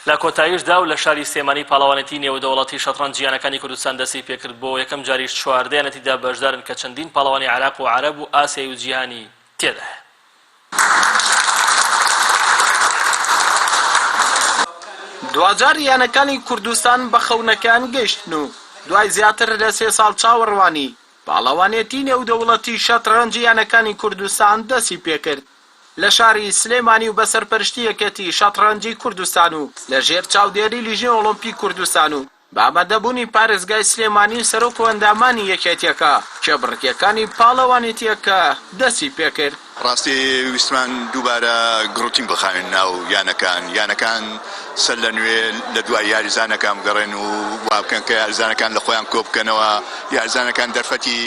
لە کۆتاییشدا و لە شاری سلێمانی پاڵەوانێتی نێودەوڵەتی شەتڕەنجی یانەکانی کوردستان دەستی پێکرد، بۆ یەکەم جاریش 14 یانە تیدا بەشدارن کە چەندین پاڵەوانی عێراق و عەرەب و ئاسیای و جیهانی تێدایە. دواجار یانەکانی کوردستان بە خەونەکەیان گەیشتن و دوای زیاتر لە سێ ساڵ چاوەڕوانی، پاڵەوانێتی نێودەوڵەتی شەتڕەنجی یانەکانی کوردستان دەستی پێکرد. لە شاری سلێمانی و بە سەرپەرشتی یەکێتی شەتڕەنجی کوردستان و لە ژێر چاودێری لیژنەی ئۆڵۆمپی کوردستان و بە ئامادەبوونی پارێزگای سلێمانی و سەرۆک و ئەندامانی یەکێتیەکە کێبڕکێکانی پاڵەوانێتیەکە دەستی پێکرد. ڕاستی ویستمان دووبارە گڕوتین بخاوین ناو یانەکان، یانەکان سەر لە نوێ لە دوای یاریزانەکان بگەڕێن و وابکەن کە یاریزانەکان لە خۆیان کۆبکەنەوە، یاریزانەکان دەرفەتی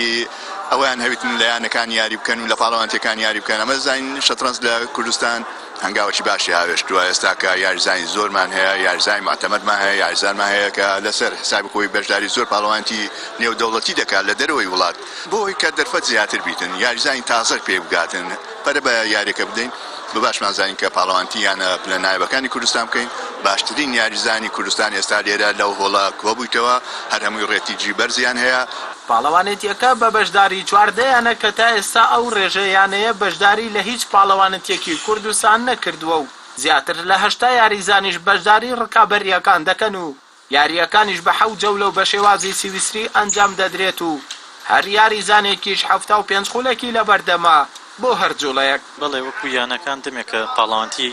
ئەوەیان هەبیتن لە یانەکان یاری بکەن و لە پاڵەوانتیەکان یاری بکەن، ئەمە دەزانین شەتڕەنج لە کوردستان هەنگاوەکی باشی هاوێشتووە، ئێستا کە یاریزانی زۆرمان هەیە، یاریزانی موعتەمەدمان هەیە، یاریزانمان هەیە کە لەسەر حسابی خۆی بەشداری زۆر پاڵەوانێتی نێودەوڵەتی دەکات لە دەرەوەی وڵات، بۆ ئەوەی کە دەرفەت زیاتر بیتن، یاریزانی تازەش پێ بگاتن، پەرە بە یاریەکە بدەین، بە باشمان زانی کە پاڵەوانتی یانە پلە نایابەکانی کوردستان بکەین، باشترین یاریزانی کوردستان ئێستا لێرە لەو هۆڵە کۆبوویتەوە، هەر هەمووی ڕێتیجی بەرزیان هەیە. پاڵەوانێتیەکە بە بەشداری 14 یانە کە تا ئێستا ئەو ڕێژە یانەیە بەشداری لە هیچ پاڵەوانێتیەکی کوردستان نەکردووە و زیاتر لە 80 یاریزانیش بەشداری ڕکابەرییەکان دەکەن و یارییەکانیش بە حەوت جەولە و بە شێوازی سویسری ئەنجام دەدرێت و هەر یاریزانێکیش 75 خولەکی لەبەردەمە بۆ هەر جوڵەیەک. بەڵێ وەکو یانەکان دەمێکە پاڵەوانتی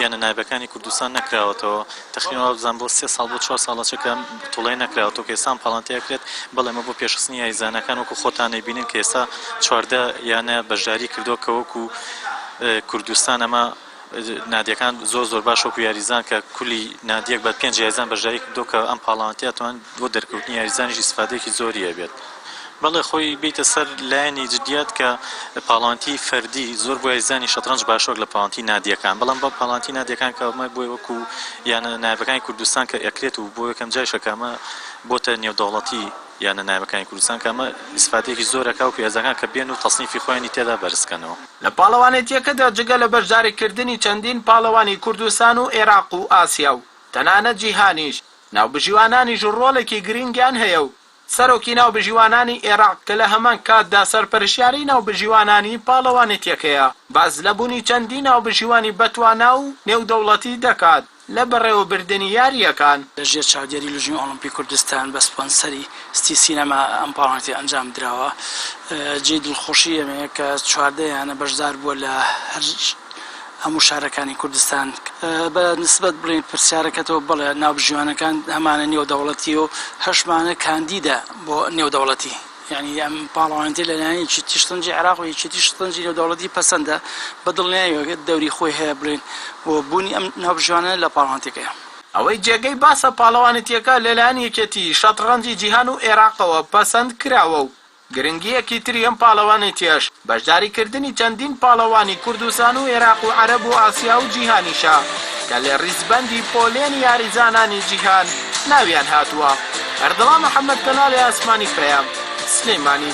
یانە نایابەکانی کوردستان نەکراوەتەوە تەخریبەن وابزانم بۆ سێ ساڵ بۆ چوار ساڵ ئەچێت کە بتوڵەی نەکراوەتەوە کە ئێستا ئەم پاڵەوانتیە ئەکرێت بەڵێ ئەمە بۆ پێشخستنی یاریزانەکان وەکو خۆتان ئەیبینن کە ئێستا 14 یانە بەشداری کردووە کە وەکو کوردستان ئەمە نادیەکان زۆر زۆر باش وەکو یاریزان کە کولی نادیەک بە پێنج یاریزان بەشداری کردووە کە ئەم پاڵەوانتیە ئەتوان بۆ دەرکەوتنی یاریزانیش ئیسفادەیەکی زۆری ئەبێت. بەڵێ خۆی بیتە سەر لایەنی جدیات کە پاڵەوانتی فەردی زۆر بۆ یاریزانی شەتڕەنج باشە وەک لە پاڵەوانتی نادیەکان بەڵام بە پاڵەوانتی نادیەکان کە ئەمە بۆی وەکو یانە نایابەکانی کوردستان کە ئەکرێت و بۆ یەکەم جایشە کە ئەمە بۆتە نێودەوڵەتی یانە نایابەکانی کوردستان کە ئەمە ئیسفادەیەکی زۆر ئەکا وەکو یاریزانەکان کە بێن و تەسنیفی خۆیانی تێدا بەرز کەنەوە. لە پاڵەوانێتییەکەدا جگە لە بەشداریکردنی چەندین پاڵەوانی کوردستان و ئێراق و ئاسیا و تەنانەت جیهانیش، ناوبژیوانانیش ڕۆڵێکی گرنگیان هەیە و سەرۆکی ناوبژیوانانی ئێراق کە لە هەمان کاتدا سەرپەرشتیاری ناوبژیوانانی پاڵەوانێتییەکەیە، باس لە بوونی چەندین ناوبژیوانی بەتوانا و نێودەوڵەتی دەکات لە بەڕێوەبردنی یارییەکان. لە ژێر چاودێری لوجنەی ئۆڵۆمپی کوردستان بە سپۆنسەری ستی سینەما ئەم پاڵەوانێتیە ئەنجام دراوە. جێی دڵخۆشی ئێمەیە کە 14 یانە بەشدار بووە لە هەر هەموو شارەکانی کوردستان. بە نسبەت بڵێین پرسیارەکەتەوە بەڵێ ناوبژیوانەکان هەمانە نێودەوڵەتی و هەشمانە کاندیدە بۆ نێودەوڵەتی. یانی ئەم پاڵەوانێتیە لەلایەن یەکێتی شەترەنجی عێراق و یەکێتی شەترەنجی نێودەوڵەتی پەسەندە، بە دڵنیاییەوە دەوری خۆی هەیە بڵێین بۆ بوونی ئەم ناوبژیوانانە لە پاڵەوانێتیەکەیا. ئەوەی جێگەی باسە پاڵەوانێتیەکە لەلایەن یەکێتی شەتڕەنجی جیهان و عێراقەوە پەسەند کراوە و گرنگییەکی تری ئەم پاڵەوانێتیەش بەشداریکردنی چەندین پاڵەوانی کوردستان و ئێراق و عەرەب و ئاسیا و جیهانیشە کە لە ڕیزبەندی پۆلێنی یاریزانانی جیهان ناویان هاتووە. ئەردەڵان محەمەد کەناڵی ئاسمانی پەیام، سلێمانی.